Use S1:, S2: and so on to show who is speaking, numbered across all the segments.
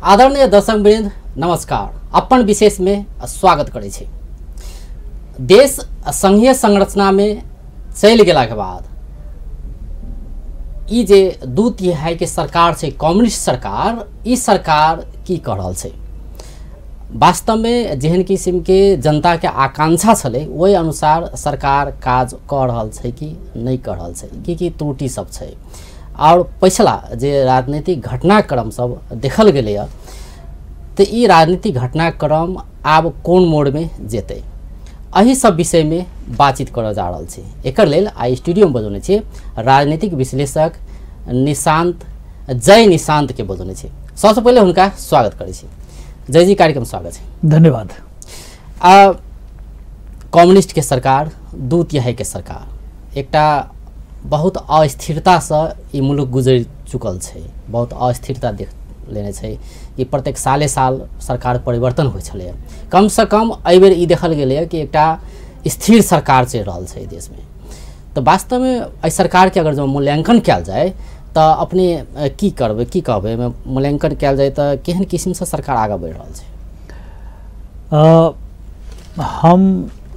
S1: आदरणीय दर्शक वृंद नमस्कार। अपन विशेष में स्वागत करै छी। देश संघीय संरचना में चलि गेला के बाद ई जे 2/3 के सरकार छै, कम्युनिस्ट सरकार, ई सरकार की कर रहल छै? वास्तव में जेहन किसिम के जनता के आकांक्षा छलै ओहि अनुसार सरकार काज कर रहल छै कि नहीं कर रहल छै, की की त्रुटि सब छै? और पिछला जे राजनीतिक घटनाक्रम सब देखल गेलैए तो ई राजनीतिक घटनाक्रम आब कोन मोड़मे जेतै, एहि सब विषय में बातचीत करऽ जा रहल छी। एकर लेल आइ स्टूडियो में बजौने छी राजनीतिक विश्लेषक निशांत जय निशांत के बजौने छी। सबसे पहिले हुनका स्वागत करै छी। जय जी, कार्यक्रम स्वागत है।
S2: धन्यवाद।
S1: आ कम्युनिस्ट के सरकार, 2/3 के सरकार, एकटा बहुत अस्थिरता से ई मुल्क गुजरि चुकल छै, बहुत अस्थिरता देख लेने छै कि प्रत्येक साले साल सरकार परिवर्तन होइ छलै। कम से कम एहिबेर ई देखल गेलैए कि एकटा स्थिर सरकार चलि रहल छै देशमे। तऽ वास्तवमे एहि सरकारके अगर जँ मूल्यांकन कयल जाय तऽ अपने की करबै, की कहबै? एहिमे मूल्यांकन कयल जाय तऽ केहन किसिमसँ सरकार आगाँ बढ़ि रहल छै?
S2: हम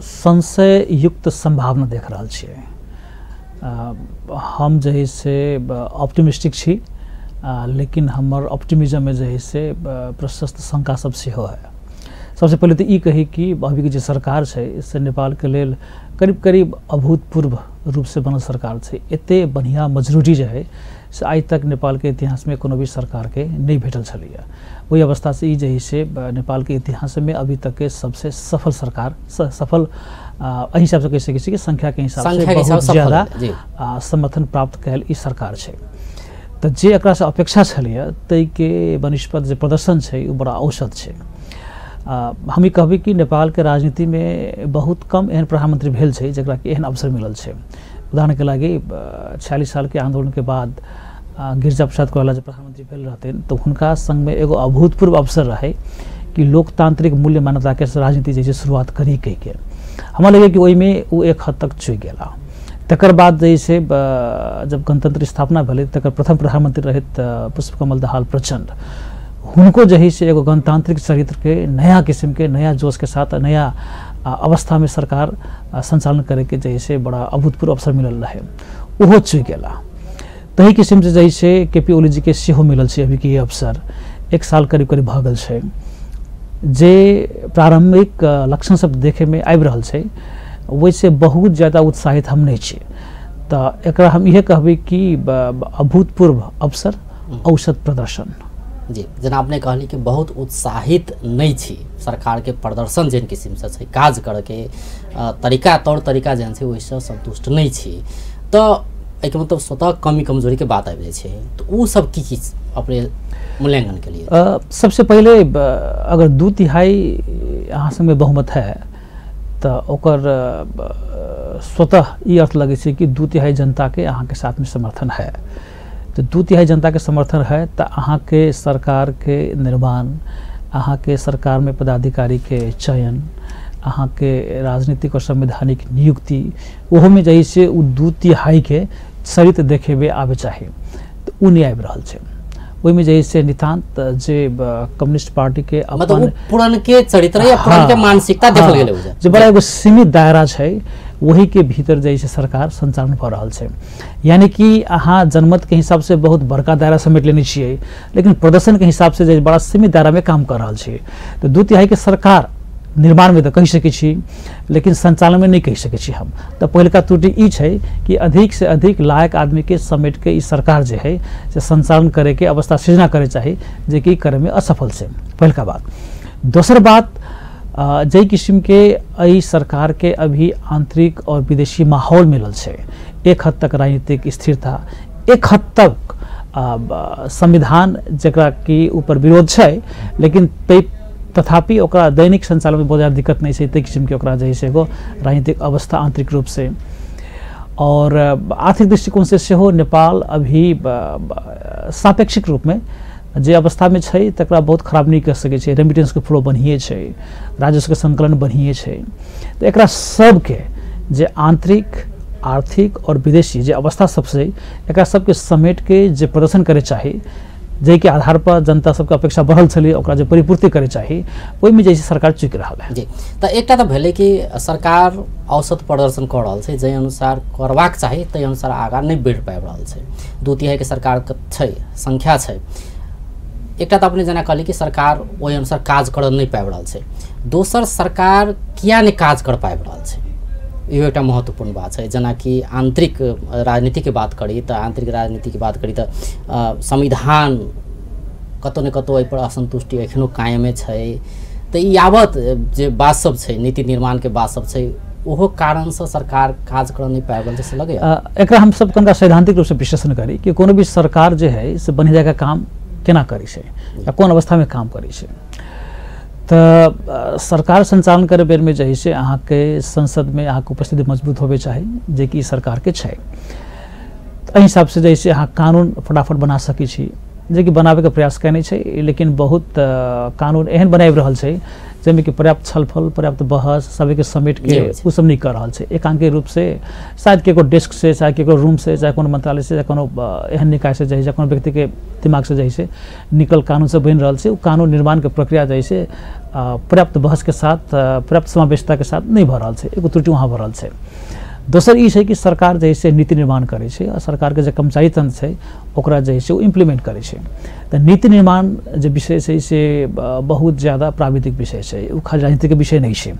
S2: संशययुक्त संभावना देख रहल छियै। हम जे है से ऑप्टिमिस्टिक छी, लेकिन हमर ऑप्टिमिज्ममे जे है से प्रशस्त शंका सब सेहो है। सबसे पहिले तऽ ई कही कि अभीके जे सरकार छै से नेपालके लेल करीब करीब अभूतपूर्व रूपसँ बनल सरकार छै। एते बढ़िआँ मेजोरिटी जे है से आइ तक नेपालके इतिहासमे कोनो भी सरकारके नहि भेटल छलैए। ओहि अवस्थासँ ई जे है से नेपालके इतिहासमे अभी तकके सबसे सफल सरकार, सफल एहि हिसाबसँ कहि सकै छी कि संख्याके हिसाबसँ बहुत ज़्यादा समर्थन प्राप्त कयल ई सरकार छै। तऽ जे एकरासँ अपेक्षा छलैए ताहिके बनिस्पत जे प्रदर्शन छै ओ बड़ा औसत छै। हम ई कहबै कि नेपालके राजनीतिमे बहुत कम एहन प्रधानमंत्री भेल छै जकरा कि एहन अवसर मिलल छै। उदाहरणके लागि 46 सालके आंदोलनके बाद गिरिजा प्रसाद कोइराला जे प्रधानमंत्री भेल रहथिन तऽ हुनका संगमे एगो अभूतपूर्व अवसर रहै कि लोकतांत्रिक मूल्य मान्यताके राजनीति जे छै शुरुआत करी कहिके। हमरा लगैए कि ओहिमे ओ एक हद तक चुकि गेला। तकर बाद जे छै जब गणतंत्र स्थापना भेलै तकर प्रथम प्रधानमंत्री रहैत पुष्पकमल दाहाल प्रचंड, हुनको जे है से एगो गणतांत्रिक चरित्रके नया किस्मके नया जोशके साथ नया अवस्थामे सरकार संचालन करैके जे है से बड़ा अभूतपूर्व अवसर मिलल रहै, ओहो चुकि गेला। तही किस्मसँ जे है से के पी ओली जीके सेहो मिलल छै अभीके ई अवसर। 1 साल करीब करीब भऽ गेल छै। जे प्रारंभिक लक्षण सब देखैमे आबि रहल छै ओहिसँ बहुत ज़्यादा उत्साहित हम नहि छी। तऽ एकरा हम इहे कहबै कि अभूतपूर्व अवसर, औसत प्रदर्शन।
S1: जी, जेना अपने कहली कि बहुत उत्साहित नहीं छी, सरकार के प्रदर्शन जेहन किसिमसँ छै, काज करैके तरीका तौर तरीका जेहन छै ओहिसँ संतुष्ट नहीं छी, तऽ एहिके मतलब स्वतः कमी कमजोरीके बात आबि जाइ छै। तऽ ओ सब की की अपने मूल्यांकन के लिए?
S2: सबसे पहिले अगर 2/3 अहाँ संगमे बहुमत है तऽ ओकर स्वतः ई अर्थ लगै छै कि 2/3 जनताके अहाँके साथमे समर्थन है। तऽ 2/3 जनताके समर्थन है तऽ अहाँके सरकारके निर्माण, अहाँके सरकारमे पदाधिकारीके चयन, अहाँके राजनीतिक और संवैधानिक नियुक्ति, ओहोमे जे से ओ 2/3 चरित्र देखेबे आबे चाही, तऽ ओ नहि आबि रहल छै। ओहिमे जे से नितान्त जे कम्युनिस्ट पार्टीके
S1: मतलब पुरानके चरित्र या पुरानके मानसिकता देखल गेलै,
S2: जे बड़ा एगो सीमित दायरा छै वही के भीतर जे से सरकार संचालन भऽ रहल छै। यानी कि अहाँ जनमत के हिसाब से बहुत बड़का दायरा समेट लेने छियै, लेकिन प्रदर्शन के हिसाब से जे बड़ा सीमित दायरा में काम कर रहल छियै। तऽ 2/3 के सरकार निर्माणमे तऽ कहि सकै छी, लेकिन संचालनमे नहि कहि सकै छी हम। तऽ पहिलका त्रुटि ई छै कि अधिक से अधिक लायक आदमीके समेट के ई सरकार जे है से संचालन करैके अवस्था सृजना करे चाही, जेकि करैमे असफल छै, पहिलका बात। दोसर बात, जाहि किसिमके एहि सरकारके अभी आंतरिक और विदेशी माहौल मिलल छै, एक हद तक राजनीतिक स्थिरता, एक हद तक संविधान जकरा कि ऊपर विरोध छै, लेकिन तथापि ओकरा दैनिक संचालनमे बहुत ज़्यादा दिक्कत नहीं छै, ताहि किसिमके ओकरा जे है एगो राजनीतिक अवस्था आंतरिक रूप से और आर्थिक दृष्टिकोण से सेहो नेपाल अभी सापेक्षिक रूपमे जे अवस्थामे छै तकरा बहुत खराब नहि कहि सकै छै। रेमिटेंसके फ्लो बढ़िए छै, राजस्वके संकलन बढ़िए छै। तऽ एकरा सबके जे आंतरिक, आर्थिक और विदेशी जे अवस्था सबसे एकरा सबके समेट के जे प्रदर्शन करे चाही जाहिके आधार पर जनता सबके अपेक्षा बढ़ल छलै ओकरा जे परिपूर्ति करे चाही ओहिमे जे सरकार चुकि रहल है।
S1: जी, तऽ एकटा तऽ भेलै कि सरकार औसत प्रदर्शन कऽ रहल छै, जाहि अनुसार करबाक चाही ताहि अनुसार आगाँ नहि बढ़ि पाबि रहल छै। 2/3 के सरकार छै, संख्या छै। एकटा तऽ अपने जेना कहली कि सरकार ओहि अनुसार काज करऽ नहि पाबि रहल छै। दोसर, सरकार किया नहि काज कर पाबि रहल छै, इहो एकटा महत्वपूर्ण बात छै। जेनाकि आंतरिक राजनीतिके बात करी तऽ संविधान कतौ ने कतौ एहिपर असन्तुष्टि एखनो कायमे छै। तऽ ई यावत जे बात सब छै, नीति निर्माणके बात सब छै, ओहो कारणसँ सरकार काज करऽ नहि पाबि रहल छै से लगैए।
S2: एकरा हमसब कनिका सैद्धांतिक रूपसँ विश्लेषण करी कि कोनो भी सरकार जे है से बढ़िया जगह काम केना करै छै या कोन अवस्थामे काम करै छै। तऽ सरकार संचालन करे बेरमे जे है से अहाँके संसदमे अहाँके उपस्थिति मजबूत होबे चाही, जेकि सरकारके छै। एहि हिसाबसँ जे है अहाँ कानून फटाफट बना सकै छी, जेकि बनाबैके प्रयास केने छै, लेकिन बहुत कानून एहन बनाबि रहल छै जाहिमे कि पर्याप्त छलफल, पर्याप्त बहस सबके समेटके ओ सब नहि कऽ रहल छै। एकांकी रूपसँ शायद केकरो डेस्क से, चाहे केकरो रूम से, चाहे कोनो मंत्रालय से, चाहे कोनो एहन निकाय से जे है, कोनो व्यक्तिके दिमाग से जे है से निकल कानून से बनि रहल छै। ओ कानून निर्माणके प्रक्रिया जे है से पर्याप्त बहसके साथ, पर्याप्त समावेशिताके साथ नहि भऽ रहल छै। एगो त्रुटि वहाँ भऽ रहल छै। दोसर ई छै कि सरकार जे है से नीति निर्माण करै छै आ सरकारके जे कर्मचारी तंत्र छै ओकरा जे है से ओ इम्प्लीमेंट करै छै। तऽ नीति निर्माण जे विषय छै से बहुत ज़्यादा प्राविधिक विषय छै, ओ खाली राजनीतिक विषय नहि छै।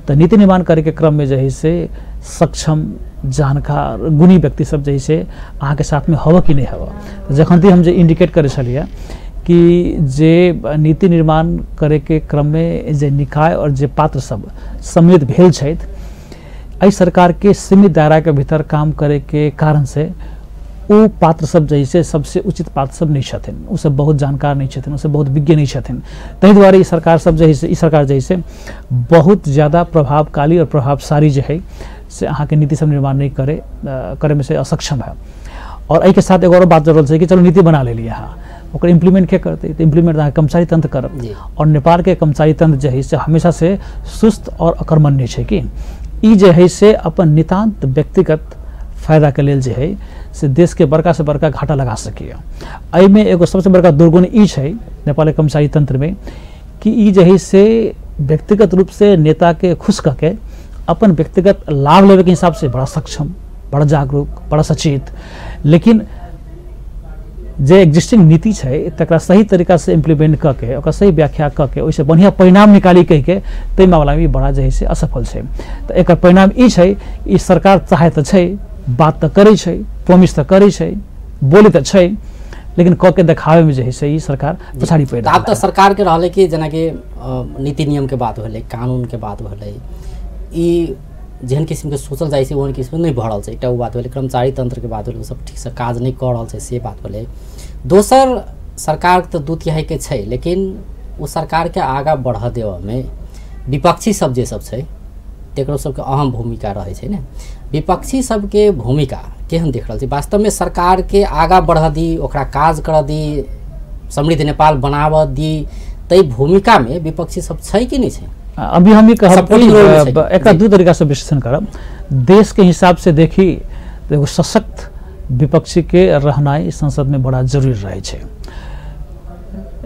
S2: तऽ नीति निर्माण करैके क्रममे जे है से सक्षम, जानकार, गुणी व्यक्ति सब जे है से अहाँके साथमे हवऽ कि नहि हवऽ। जखन हम जे इंडिकेट करै छलियै कि जे नीति निर्माण करैके क्रममे जे निकाय और जे पात्र सब सम्मिलित भेल छथि, एहि सरकारके सीमित दायराके भीतर काम करैके कारणसँ ओ पात्र सब जे है सबसे उचित पात्र सब नहीं छथिन, ओ सब बहुत जानकार नहीं छथिन, ओ सब बहुत विज्ञ नहीं छथिन। ताहि दुआरे ई सरकार सब जे है, ई सरकार जे है बहुत ज़्यादा प्रभावकारी और प्रभावशाली जे है से अहाँके नीति सब निर्माण नहीं करैमे से असक्षम है। और एहिके साथ एगो और बात जरूर छै कि चलो नीति बना लेलियै अहाँ, ओकर इम्प्लीमेंट के करतै? तऽ इम्प्लीमेंट अहाँ कर्मचारी तंत्र करत। और नेपालके कर्मचारी तंत्र जे है से हमेशा से सुस्त और अकर्मण्य छै कि ई जे है से अपन नितान्त व्यक्तिगत फायदाके लेल जे है से देशके बड़का से बड़का घाटा लगा सकैए। एहिमे एगो सबसे बड़का दुर्गुण ई छै नेपालके कर्मचारी तंत्रमे कि ई जे है से व्यक्तिगत रूपसँ नेताके खुश कऽ के अपन व्यक्तिगत लाभ लेबैके हिसाबसँ बड़ा सक्षम, बड़ा जागरूक, बड़ा सचेत, लेकिन जे एग्जिस्टिंग नीति छै तकरा सही तरीकासँ इम्प्लीमेंट कऽ के ओकरा सही व्याख्या कऽ के ओहिसँ बढ़िआँ परिणाम निकाली कहि के ताहि मामलामे बड़ा जे है से असफल छै। तऽ एकर परिणाम ई छै, ई सरकार चाहे तऽ छै, बात तऽ करै छै, प्रोमिस तऽ करै छै, बोले तऽ छै, लेकिन कऽ के देखाबैमे जे है से ई सरकार पछाड़ी पड़ि रहल।
S1: आब तऽ सरकारके रहलै कि जेनाकि नीति नियमके बात भेलै, कानूनके बात भेलै, ई जेहन किसिमके सोचल जाइ छै ओहन किसिमके नहि भऽ रहल छै। एकटा ओ बात भेलै, कर्मचारी तंत्रके बात भेलै, ओ सब ठीकसँ काज नहि कऽ रहल छै से बात भेलै। दोसर, सरकार तऽ 2/3 छै, लेकिन ओ सरकारके आगाँ बढ़ऽ देबऽमे विपक्षी सब जे सब छै तकरो सबके अहम भूमिका रहै छै ने। विपक्षी सबके भूमिका केहन देख रहल छै? वास्तवमे सरकारके आगाँ बढ़ऽ दी, ओकरा काज करऽ दी, समृद्ध नेपाल बनाबऽ दी, ताहि भूमिकामे विपक्षी सब छै कि नहि छै?
S2: अभी हम ये कहब एकरा दू तरीका से विश्लेषण करब। देश के हिसाब से देखी तो एगो सशक्त विपक्षी के रहनाइ संसद में बड़ा जरूरी रहै छै,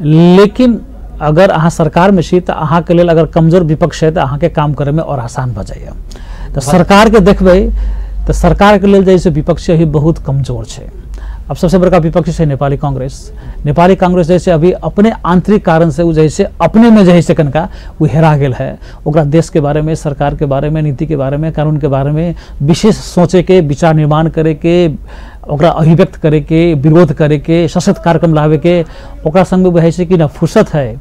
S2: लेकिन अगर अहाँ सरकार में छी तऽ अहाँके लेल अगर कमजोर विपक्ष है तऽ अहाँके काम करैमे और आसान भऽ जाइए। तऽ सरकार के देखबै तऽ सरकार के लेल जे है विपक्षी अभी बहुत कमजोर छै। अब सबसे बड़का विपक्षी है नेपाली कांग्रेस। नेपाली कांग्रेस जैसे अभी अपने आंतरिक कारण से जैसे अपने में जैसे कनका वो हेरा गेल है। ओकरा देश के बारे में, सरकार के बारे में, नीति के बारे में, कानून के बारे में विशेष सोचे के, विचार निर्माण करे के, ओकरा अभिव्यक्त करे के, विरोध करे के, सशक्त कार्यक्रम लावे के ओकरा संग में है कि न फुर्सत है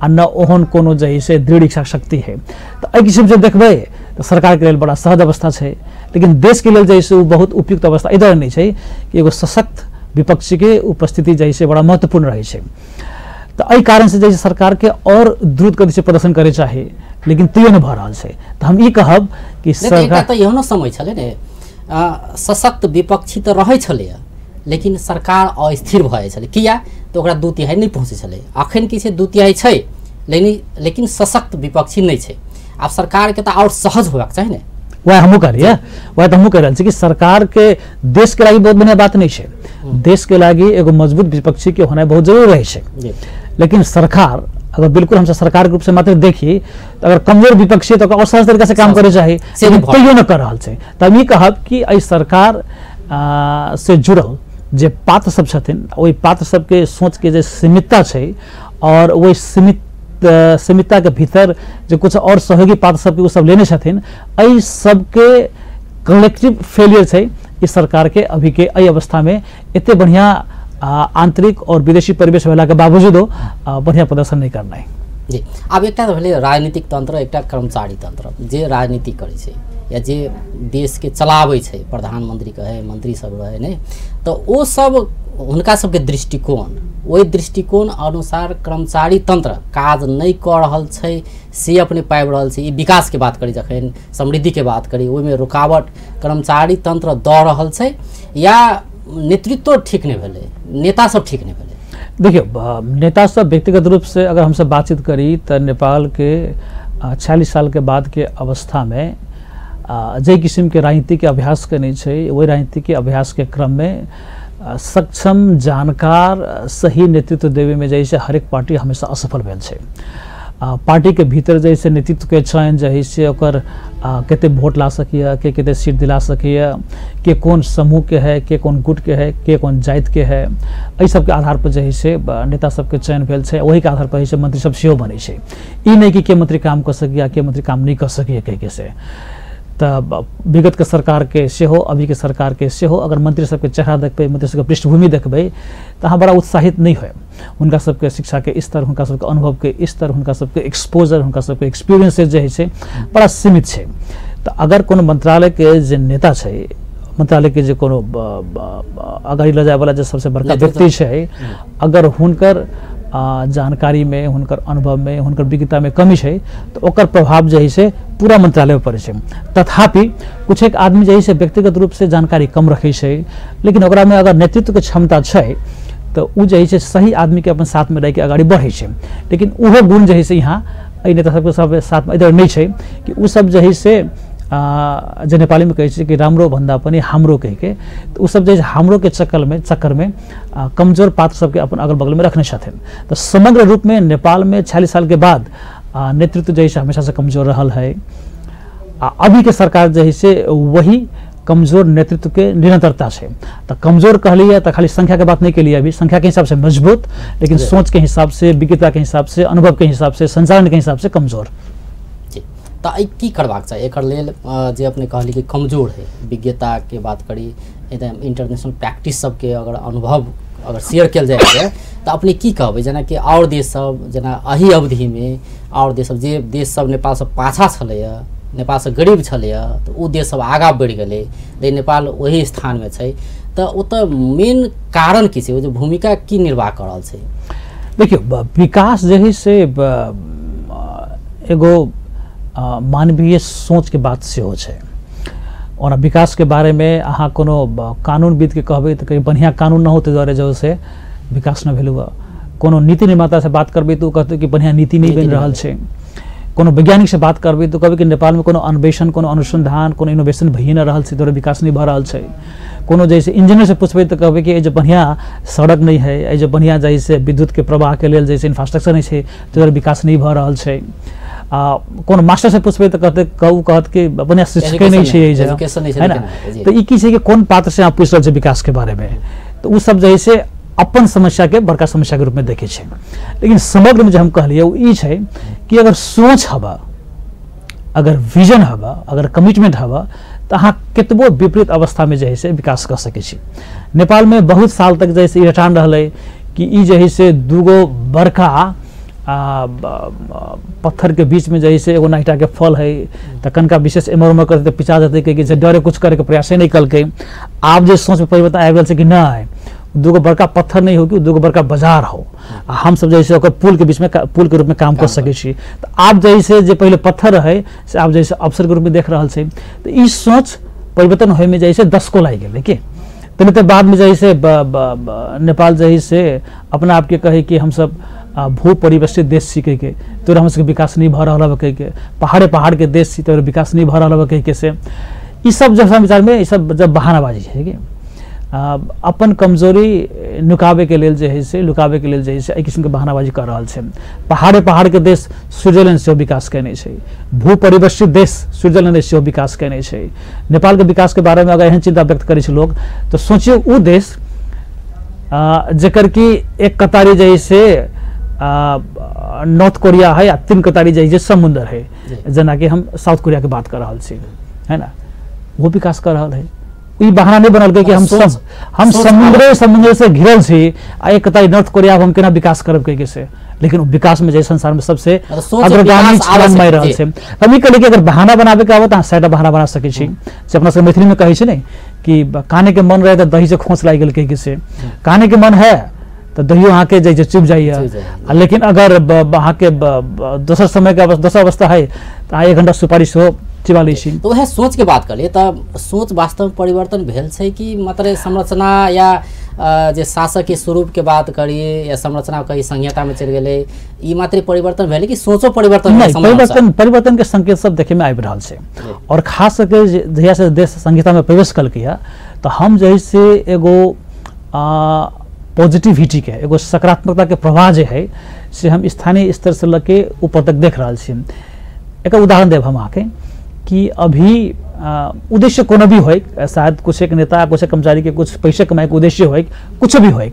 S2: आ न ओहन कोनो जे है दृढ़ इच्छा शक्ति है। तो एहि किस्म से देखबै तो सरकार के लेल बड़ा सहज अवस्था छै, लेकिन देश के लेल जे है बहुत उपयुक्त अवस्था इधर नहीं छै कि एगो सशक्त विपक्षी के उपस्थिति जे बड़ा महत्वपूर्ण रहै छै। तो एहि कारण से जैसे सरकार के और द्रुत गति से प्रदर्शन करे चाही, लेकिन तैयो नहि भऽ रहल छै। तो हम ई कहब कि
S1: सरकार तऽ एहनो समय छलै ने, सशक्त विपक्षी तऽ रहै छलै, लेकिन सरकार अस्थिर भऽ जाइ छलै। किया तऽ ओकरा 2/3 नहि पहुँचै छलै। अखन की छै, 2/3 छै, लेकिन सशक्त विपक्षी नहि छै। आब सरकारके तऽ आओर सहज होबाक चाही ने।
S2: वएह हमहूँ कहलियै, वएह तऽ हमहूँ कहि रहल छी कि सरकार के देश के लागि बहुत बढ़िया बात नहीं छै। देश के लागि एगो मजबूत विपक्षी के होनाइ बहुत जरूरी रहै छै। लेकिन सरकार अगर बिल्कुल हमसब सरकार के रूप से मात्र देखी तऽ अगर कमजोर विपक्षी तऽ और सहज तरीका से काम करे चाही, तैयो न कर रहल छै। तऽ हम ई कहब कि एहि सरकार से जुड़ल जे पात्र सब छथिन ओहि पात्र सबके सोच के जे सीमितता छै और ओहि सीमितता के भीतर जे कुछ और सहयोगी पात्र सबके ओ सब लेने छथिन, एहि सबके कलेक्टिव फेलियर छै। इस सरकार के अभी के एहि अवस्था में एते बढ़िया आंतरिक और विदेशी परिवेश भेला के बावजूदो बढ़िया प्रदर्शन नहीं करना है।
S1: जी, आब एकटा भेलै राजनीतिक तंत्र, एकटा कर्मचारी तंत्र जे राजनीति करै छै या जे देश के चलाबै छै, प्रधानमंत्री कहे मंत्री सब रहे ने, तो ओ सब हुनका सबके दृष्टिकोण, ओहि दृष्टिकोण अनुसार कर्मचारी तंत्र काज नहीं कऽ रहल छै से अपने पाबि रहल छै। ई विकास के बात करी, जखन समृद्धि के बात करी, ओहिमे रुकावट कर्मचारी तंत्र दऽ रहल छै या नेतृत्व ठीक नहीं भेलै, नेता सब ठीक नहीं भेलै।
S2: देखियौ, नेता सब व्यक्तिगत रूप से अगर हमसब बातचीत करी तऽ नेपाल के 46 साल के बाद के अवस्था में जाहि किसिम के राजनीति के अभ्यास केने छै, ओहि राजनीति के अभ्यास के क्रम में सक्षम जानकार सही नेतृत्व देवे में जैसे हरेक पार्टी हमेशा असफल भेल छै। पार्टी के भीतर जैसे नेतृत्व के चयन जे से ओकर कते वोट ला सकैए, के कते सीट दिला सकैए, के कौन समूह के है, के कौन गुट के है, के कौन जाति के है, एहि सबके आधार पर जे से नेता सबके चयन भेल छै। ओही के आधार पर जे मंत्री सब सेहो बनै छै। ई नहि कि के मंत्री काम कऽ सकैए के मंत्री काम नहीं कऽ सकैए कहिके से। तऽ विगत के सरकार के सेहो अभी के सरकार के सेहो अगर मंत्री सबके चेहरा देखबै, मंत्री सबके पृष्ठभूमि देखबै तऽ अहाँ बड़ा उत्साहित नहीं होय। हुनका सबके शिक्षा के स्तर, हुनका सबके अनुभव के स्तर, हुनका सबके एक्सपोजर, हुनका सबके एक्सपीरियंस जे होइ छै बड़ा सीमित छै। तऽ अगर कोनो मंत्रालय के जे नेता छै, मंत्रालय के जे कोनो अगाड़ी लऽ जायवला जे सबसे बड़का व्यक्ति छै, अगर हुनकर जानकारी में, हुनकर अनुभव में, हुनकर विज्ञता में कमी छै तऽ ओकर प्रभाव जे है से पूरा मंत्रालय पर पड़ै छै। तथापि कुछ एक आदमी जे है से व्यक्तिगत रूप से जानकारी कम रखै छै, लेकिन ओकरा में अगर नेतृत्व के क्षमता छै तऽ ओ जे है से सही आदमी के अपन साथ में रहिके अगाड़ी बढ़ै छै। लेकिन ओहो गुण जे है से यहाँ एहि नेता सबके सब साथ में इधर नहीं छै कि ओ सब जे है से जे नेपाली में कहै छै कि राम्रो भन्दा पनि हाम्रो कहिके, तऽ ओ सब जे हाम्रो के चक्कर में कमजोर पात्र सबके अपन अगल बगल में रखने छथिन। तऽ समग्र रूप में नेपाल में 46 साल के बाद नेतृत्व जे है हमेशा से कमजोर रहल है। अभी के सरकार जे है से वही कमजोर नेतृत्व के निरंतरता छै। तऽ कमजोर कहलियै तऽ खाली संख्या के बात नहीं केलियै, अभी संख्या के हिसाब से मजबूत, लेकिन सोच के हिसाब से, विज्ञता के हिसाब से, अनुभव के हिसाब से, संचालन के हिसाब से कमजोर।
S1: तऽ की करबाक चाही एकर लेल? जे अपने कहली कि कमजोर है, विज्ञता के बात करी, एकदम इंटरनेशनल प्रैक्टिस सबके अगर अनुभव अगर शेयर कयल जाय तऽ अपने की कहबै? जेनाकि आओर देश सब, जेना एहि अवधिमे आओर देश सब, जे देश सब नेपालसँ पाछा छलैए, नेपालसँ गरीब छलैए, तऽ ओ देश सब आगाँ बढ़ि गेलै, लेकिन नेपाल ओही स्थानमे छै। तऽ ओतऽ मेन कारण की छै, ओ जे भूमिका की निर्वाह कऽ रहल छै?
S2: देखियौ, विकास जे है से एगो मानवीय सोच के बात सेहो छै। ओना विकास के बारे में अहाँ कोनो कानूनविद के कहबै तऽ कहीं बढ़िया कानून न हो ताहि दुआरे जे से विकास न भेल हुआ। कोनो नीति निर्माता से बात करबै तऽ ओ कहतै कि बढ़िया नीति नहीं बनि रहल छै। कोनो वैज्ञानिक से बात करबै तऽ कहबै कि नेपाल में कोनो अन्वेषण, कोनो अनुसंधान, कोनो इनोवेशन भइए न रहल छै, दुआरे विकास नहीं भऽ रहल छै। कोनो जैसे इंजीनियर से पूछबै तऽ कहबै कि एहि जे बढ़िया सड़क नहीं है, एहि जे बढ़िया जैसे विद्युत के प्रवाह के लेल जैसे इंफ्रास्ट्रक्चर नहीं छै, ताहि दुआरे विकास नहीं भऽ रहल छै। कोनो मास्टर से पूछबै तऽ कहते कहत कि बढ़िया शिक्षके नहीं छै है ना। तऽ ई की छै कि कोन पात्र से अहाँ पूछि रहल छै विकास के बारे में, तऽ ओ सब जे है से अपन समस्या के बड़का समस्या के रूप में देखै छै। लेकिन समग्र में जे हम कहलियै ओ ई छै कि अगर सोच हवा, अगर विजन हवा, अगर कमिटमेंट हवा, तऽ अहाँ कतबो विपरीत अवस्था में जे है से विकास कऽ सकै छी। नेपाल में बहुत साल तक जे है से ई रटान रहलै कि ई जे है से दूगो बड़का पत्थर के बीच में जे है से एगो नाहिटा के फल है, तऽ कनका विशेष एम्हर उम्हर करतै तऽ पिचा जेतै, कि से डरे कुछ करैके प्रयासे नहीं कलकै। आब जे सोच में परिवर्तन आबि गेल छै कि नहि, दूगो बड़का पत्थर नहीं हो कि दूगो बड़का बाजार हो, आ हमसब जे है से ओकर पुल के बीच में पुल के रूप में काम कऽ सकै छी। तऽ आब जे है से जे पहिले पत्थर रहै से आब जे है से अवसर के रूप में देख रहल छै। तऽ ई सोच परिवर्तन होइमे जे है से दशको लागि गेलै कि तनि तऽ बाद में जे है से नेपाल जे है से अपना आपके कहै कि हमसब भू परिवेष्टित देश छी कहिके, तोरा हम सबके विकास नहीं भऽ रहल है कहिके, पहाड़े पहाड़ के देश छी तोरा विकास नहीं भऽ रहल है कहिके से, ई सब जब हम विचार में ई सब जब बहानाबाजी है कि अपन कमजोरी नुकाबे के लेल जे है से लुकाबे के लेल जे है से एहि किस्म के बहानाबाजी कर रहल छै। पहाड़े पहाड़ के देश स्विट्जरलैंड सेहो विकास केने छै, भू परिवेष्टित देश स्विट्जरलैंड सेहो विकास केने छै। नेपाल के विकास के बारे में अगर एहन चिंता व्यक्त करै छै लोग तो सोचियौ उ देश जेकर कि एक कतारी जे है से नॉर्थ कोरिया है आ 3 कतारी जे है समुद्र है, जेनाकि हम साउथ कोरिया के बात कर रहल छी है ना, वो विकास कर रहल है। ई बहाना नहीं बनल कि हम सब हम समुद्रे समुद्र से घिरल छी आ एक कतारी नॉर्थ कोरिया हम केना विकास करब कहिके से, लेकिन विकास में जे संसार में सबसे अग्रगामी छलांग मारि रहल छै। हम ई कहली कि अगर बहाना बनाबे के आबत अहाँ 100टा बहाना बना सकै छी। से अपना सब मैथिली में कहै छै ने कि काने के मन रहे तऽ दही से खोंच लागि गेल कहिके से, काने के मन है तऽ दहियो अहाँके जे चुप जाइए, लेकिन अगर अहाँके दोसर समय के दोसर अवस्था है तऽ अहाँ 1 घंटा सुपारी सेहो चिबा लै छी।
S1: तो वएह सोच के बात करलियै तऽ सोच वास्तव में परिवर्तन भेल छै कि मात्र संरचना या जे शासक के स्वरूप के बात करी या संरचना कही संहिता में चलि गेलै, ई मात्र परिवर्तन भेलै कि सोचो परिवर्तन?
S2: नहीं, परिवर्तन परिवर्तन के संकेत सब देखे में आबि रहल छै। और खास करके जहिया से देश संहिता में प्रवेश कलकै तऽ हम जे है से एगो पॉजिटिविटी के एगो सकारात्मकता के प्रवाह जे है से हम स्थानीय स्तर से लऽ के ऊपर तक देख रहल छी। एक उदाहरण देब हम अहाँके कि अभी उद्देश्य कोनो भी होय, शायद कुछ एक नेता कुछ एक कर्मचारी के कुछ पैसे कमाए के उद्देश्य होय, कुछ भी होय,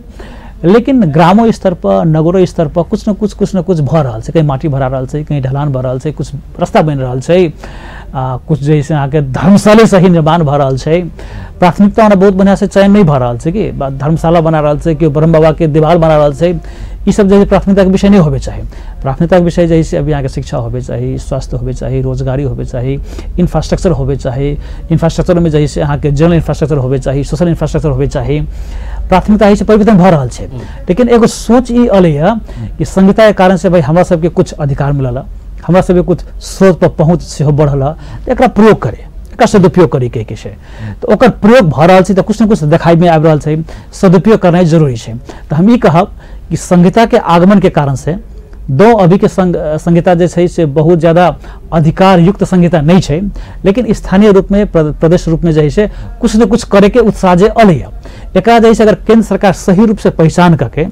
S2: लेकिन ग्रामो स्तर पर नगरो स्तर पर कुछ न कुछ कुछ न कुछ भऽ रहल छै। कहीं माटी भरा रहल छै, कहीं ढलान भऽ रहल छै, कुछ रास्ता बनि रहल छै, कुछ जे है अहाँके धर्मशाले सही निर्माण भऽ रहल छै। प्राथमिकता ओना बहुत बढ़िआँ से चयन नहीं भऽ रहल छै कि धर्मशाला बना रहल छै, केओ ब्रह्म बाबा के दीवार बना रहल छै, ई सब जे प्राथमिकता के विषय नहीं होबे चाही। प्राथमिकता के विषय जैसे अभी अहाँके शिक्षा होबे चाही, स्वास्थ्य होबे चाही, रोजगारी होबे चाही, इंफ्रास्ट्रक्चर होबे चाही। इंफ्रास्ट्रक्चर में जैसे अहाँके जनरल इंफ्रास्ट्रक्चर होबे चाही, सोशल इंफ्रास्ट्रक्चर होबे चाही। प्राथमिकता एहिसँ परिवर्तन भऽ रहल छै, लेकिन एगो सोच ई अलैया कि संहिता के कारण से भाई हमरा सबके कुछ अधिकार मिलल, हमरा सबके कुछ स्रोत पर पहुँच सेहो बढ़ल, तऽ एकरा प्रयोग करे, एकरा सदुपयोग करी के छै। तऽ ओकर प्रयोग भऽ रहल छै तऽ कुछ ने कुछ देखाइमे आबि रहल छै, सदुपयोग करनाइ जरूरी छै। तऽ हम ई कहब कि संहिता के आगमन के कारण से दो अभी के संहिता जे छै से बहुत ज़्यादा अधिकार युक्त संहिता नहीं छै, लेकिन स्थानीय रूप में प्रदेश रूप में जे है कुछ न कुछ करे के उत्साह जे अलैया। एकरा जे अगर केंद्र सरकार सही रूप से पहचान करके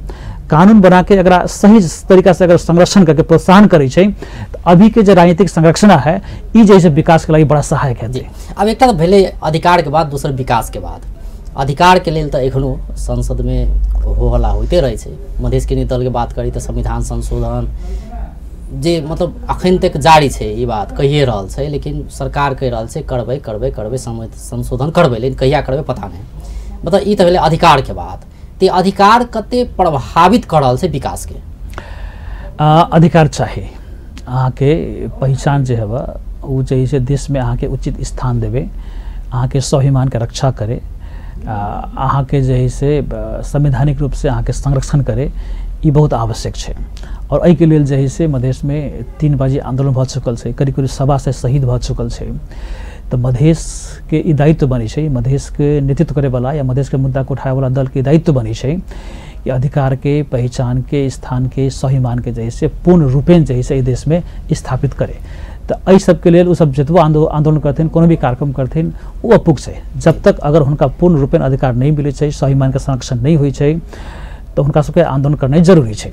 S2: कानून बना के अगर सही तरीका से अगर संरक्षण करके प्रोत्साहन करै छै तऽ अभी के जे राजनीतिक संरचना है ई जे विकास के लागि बड़ा सहायक है।
S1: जी, अब एक भेलै अधिकार के बाद, दोसर विकास के बाद। अधिकार के लेल तऽ एखनो संसद में हो हल्ला होइते रहै छै। मधेश केन्द्रीय दल के बात करी तऽ संविधान संशोधन जे मतलब अखन तक जारी छै, ई बात कहिए रहल छै, लेकिन सरकार कहि रहल छै करबै करबै करबै संशोधन करबै, लेकिन कहिया करबै पता नहि। मतलब ई तऽ भेलै अधिकार के बात। ते अधिकार कते प्रभावित कर रहल छै विकास के?
S2: अधिकार चाही, अहाँके पहिचान जे हेबा ओ जे है देश में अहाँके उचित स्थान देबै, अहाँके स्वाभिमान के रक्षा करे, अहाँके जे है से संवैधानिक रूप से अहाँके संरक्षण करे, ई बहुत आवश्यक छै। और एहिके लेल जे है से मधेश में 3 बाजी आंदोलन भऽ चुकल छै, करीब करीब 125 शहीद भऽ चुकल छै। तऽ मधेश के ई दायित्व बनै छै, मधेश के नेतृत्व करैवला या मधेश के मुद्दा के उठाबैवला दल के दायित्व बनै छै कि अधिकार के, पहचान के, स्थान के, स्वाभिमान के जे है से पूर्ण रूपेण जे है से एहि देश में स्थापित करे। तऽ एहि सबके लेल ओ सब जतबो आंदोलन करथिन, कोनो भी कार्यक्रम करथिन, ओ अपुग छै। जब तक अगर हुनका पूर्ण रूपेण अधिकार नहीं मिलै छै, स्वाभिमान के संरक्षण नहीं होइ छै, तऽ हुनका सबके आंदोलन करनाइ जरूरी छै।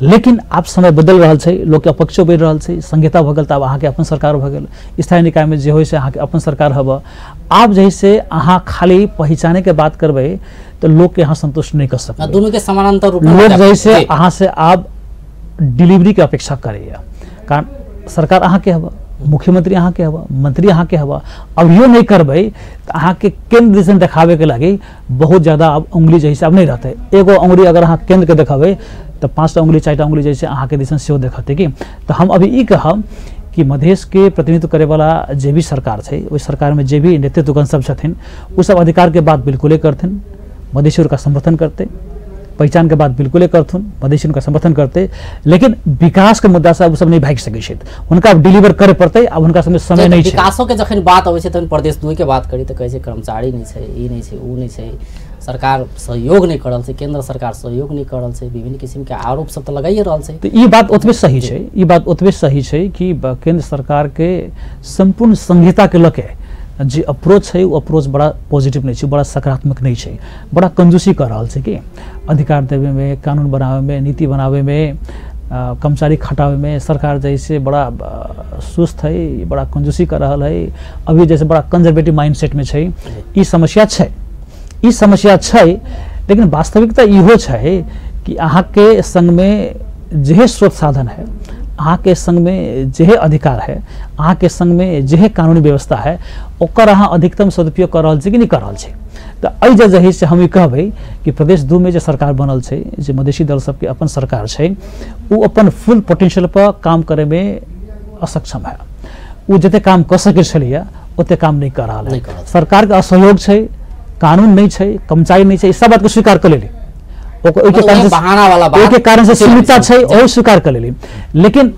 S2: लेकिन आब समय बदलि रहल छै, लोकके अपेक्षो बढ़ि रहल छै, संहिता भऽ गेल तऽ आब अहाँके अपन सरकार भऽ गेल, स्थानीय निकायमे जे होइ से अहाँके अपन सरकार हबऽ। आब जे है से अहाँ खाली पहिचानेके बात करबै तऽ लोकके अहाँ संतुष्ट नहि कऽ सकबै।
S1: दुनू के समानांतर रूप
S2: लोक जे है से अहाँ से आब डिलीवरीके अपेक्षा करैया, कारण सरकार अहाँके हबऽ, मुख्यमंत्री अहाँके हबऽ, मंत्री अहाँके हबऽ। अभियो नहीं करबै तऽ अहाँके केंद्र दिसन देखाबैके लागि बहुत ज़्यादा अब उंगली जे है से अब नहीं रहतै। एगो उंगली अगर अहाँ केंद्र के देखेबै तऽ 5टा उंगली 4टा उंगली जे है अहाँके दिसन सेहो देखतै। कि तऽ हम अभी ई कहब कि मधेश के प्रतिनिधित्व करैवला जे भी सरकार छै, ओहि सरकारमे जे भी नेतृत्वगण सब छथिन, ओ सब अधिकारके बात बिल्कुले करथिन, मधेशी का समर्थन करतै, पहचान के बात बिल्कुले करथुन, मधेशी उनका समर्थन करते, लेकिन विकास के मुद्दा से अब सब नहीं भागि सकै छथि, हुनका अब डिलीवर करे पड़तै, अब हुनका समय समय नहीं छै।
S1: विकासो के जखन बात अबै छै तखन प्रदेश 2 के बात करी तऽ कहै छै कर्मचारी नहीं छै, ई नहीं छै, ऊ नहीं छै, सरकार सहयोग नहीं कर रहल छै, केंद्र सरकार सहयोग नहीं कर रहल छै, विभिन्न किसिम के आरोप सब तो लगाइए रहल छै।
S2: तो ई बात ओतबे सही छै, ई बात ओतबे सही छै कि केंद्र सरकार के संपूर्ण संहिता के लके जे अप्रोच है वो अप्रोच बड़ा पॉजिटिव नहीं छै, बड़ा सकारात्मक नहीं छै, बड़ा कंजूसी कर रहल छै कि अधिकार देवे में, कानून बनावे में, नीति बनावे में, कर्मचारी खटावे में सरकार जैसे बड़ा सुस्त है, बड़ा कंजूसी कर रहल है, अभी जैसे बड़ा कंजर्वेटिव माइंडसेट में छै। ई समस्या छै, ई समस्या छै, लेकिन वास्तविकता इहो छै कि अहाँके संग में जेहे स्रोत साधन है, अहाँके संग में जेहे अधिकार है, अहाँके संग में जेहे कानूनी व्यवस्था है, ओकर अहाँ अधिकतम सदुपयोग कर रहल छी कि नहीं कर रहल छी। तो एहि जे से हम ई कहबै कि प्रदेश 2 में जे सरकार बनल छै, जे मधेशी दल सबके अपन सरकार छै, ओ अपन फुल पोटेंशियल पर काम करे में असक्षम है। ओ जते काम कऽ सकै छलैया ओते काम नहीं कर रहल है। सरकार के असहयोग छै, कानून नहीं छै, कर्मचारी नहीं छै, सब बात के स्वीकार कर लेली, ओहिके कारण से सीमितता छै, ओहो स्वीकार कर लेली। लेकिन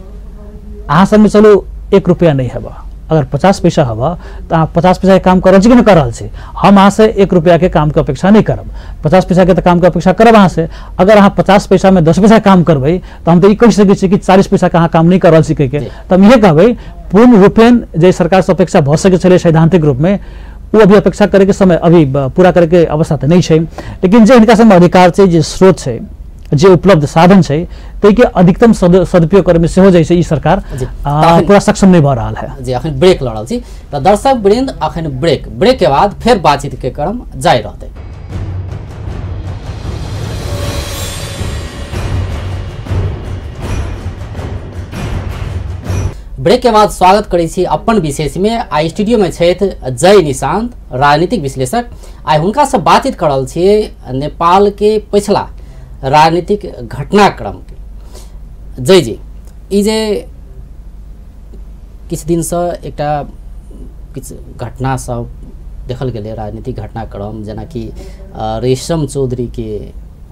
S2: अहाँ सबमे चलू 1 रुपया नहीं हेबा, अगर 50 पैसा हवा तो अहाँ 50 पैसा के काम कर रहल छी कि नहीं कर रहल छी। हम अहाँ से 1 रुपया के काम के अपेक्षा नहीं करब, 50 पैसा के तो काम के अपेक्षा करब अहाँ से। अगर अहाँ 50 पैसा में 10 पैसा काम करबै तो हम तो ई कहि सकै छी कि 40 पैसा के अहाँ काम नहीं कर रहल छी कहिके। तो हम इहे कहबै पूर्ण रूपेण जे सरकार से अपेक्षा भऽ सकै छलै सैद्धांतिक रूप में, वो अभी अपेक्षा करे के समय अभी पूरा करे के अवस्था तो नहीं छै। लेकिन जे हिनका सबमे अधिकार छै, जे स्रोत छै, जे उपलब्ध साधन छै, ताहिके अधिकतम सदुपयोग करे में सेहो जे छै ई सरकार पूरा सक्षम नहीं भऽ रहल है।
S1: जी अखन ब्रेक लऽ रहल छी तऽ दर्शक वृंद, अखन ब्रेक के बाद फेर बातचीत के क्रम जारी रहतै। ब्रेक के बाद स्वागत करै छी अपन विशेष में। आ स्टूडियो में छथि जय निशांत, राजनीतिक विश्लेषक। आइ हुनका से बातचीत कर रहल छियै नेपाल के पिछला राजनीतिक घटनाक्रम के। जय जी, ई जे किछु दिनसँ एकटा किछु घटना सब देखल गेलै राजनीतिक घटनाक्रम, जेनाकि रेशम चौधरी के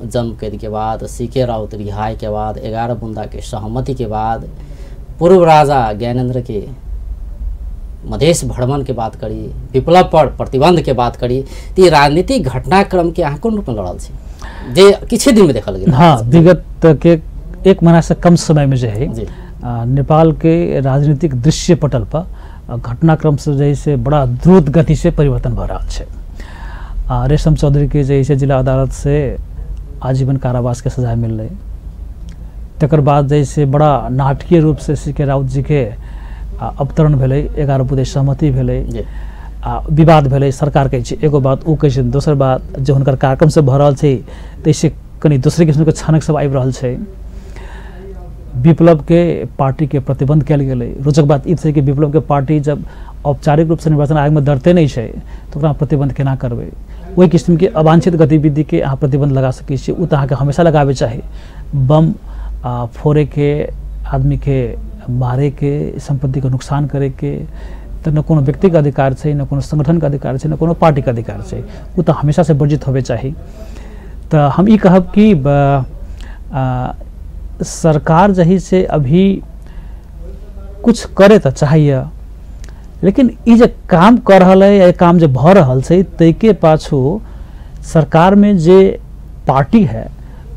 S1: जन्म कैद के बाद, सी.के. राउत रिहाई के बाद, 11 बुंदा के सहमति के बाद, पूर्व राजा ज्ञानेन्द्र के मधेश भ्रमण के बात करी, विप्लव पर प्रतिबंध के बात करी, तो राजनीतिक घटनाक्रम के अहाँ कोन रूप में लड़ल छी जे किछु दिन में देखल गेल?
S2: हाँ, विगत के 1 महीना से कम समय में जो है नेपाल के राजनीतिक दृश्य पटल पर घटनाक्रम से जे से बड़ा द्रुत गति से परिवर्तन भऽ रहल छै। रेशम चौधरी के जे से जिला अदालत से आजीवन कारावास के सजा मिललै, तकर बाद जैसे बड़ा नाटकीय रूप से सी.के. राउत जी के अवतरण भेलै, 11 बुँदे सहमति भेलै, आ विवाद भेलै। सरकार कहै छै एगो बात, ओ कहै छै दोसर बात, जे हुनकर कार्यक्रम सब भऽ रहल छै ताहिसँ कनि दोसरे किस्मके छनक सब आबि रहल छै। विप्लव के पार्टी के प्रतिबंध कयल गेलै। रोचक बात ई छै कि विप्लव के पार्टी जब औपचारिक रूपसँ निर्वाचन आयोगमे दर्ते नहि छै तऽ ओकरा प्रतिबंध केना करबै? ओहि किस्मके अवांछित गतिविधिके अहाँ प्रतिबंध लगा सकै छी, ओ तऽ अहाँके हमेशा लगाबै चाही। बम फोड़े के, आदमी के मारे के, संपत्ति के नुकसान करे के तो न कोनो व्यक्ति के अधिकार छै, न कोनो संगठन के अधिकार छै, न कोनो पार्टी के अधिकार छै, ओ तो हमेशा से वर्जित होबे चाही। तो हम ई कहब कि सरकार जही से अभी कुछ करे तो चाहिए, लेकिन ई जे काम कर रहल है या काम जे भऽ रहल छै ताहिके पाछू सरकार में जे पार्टी है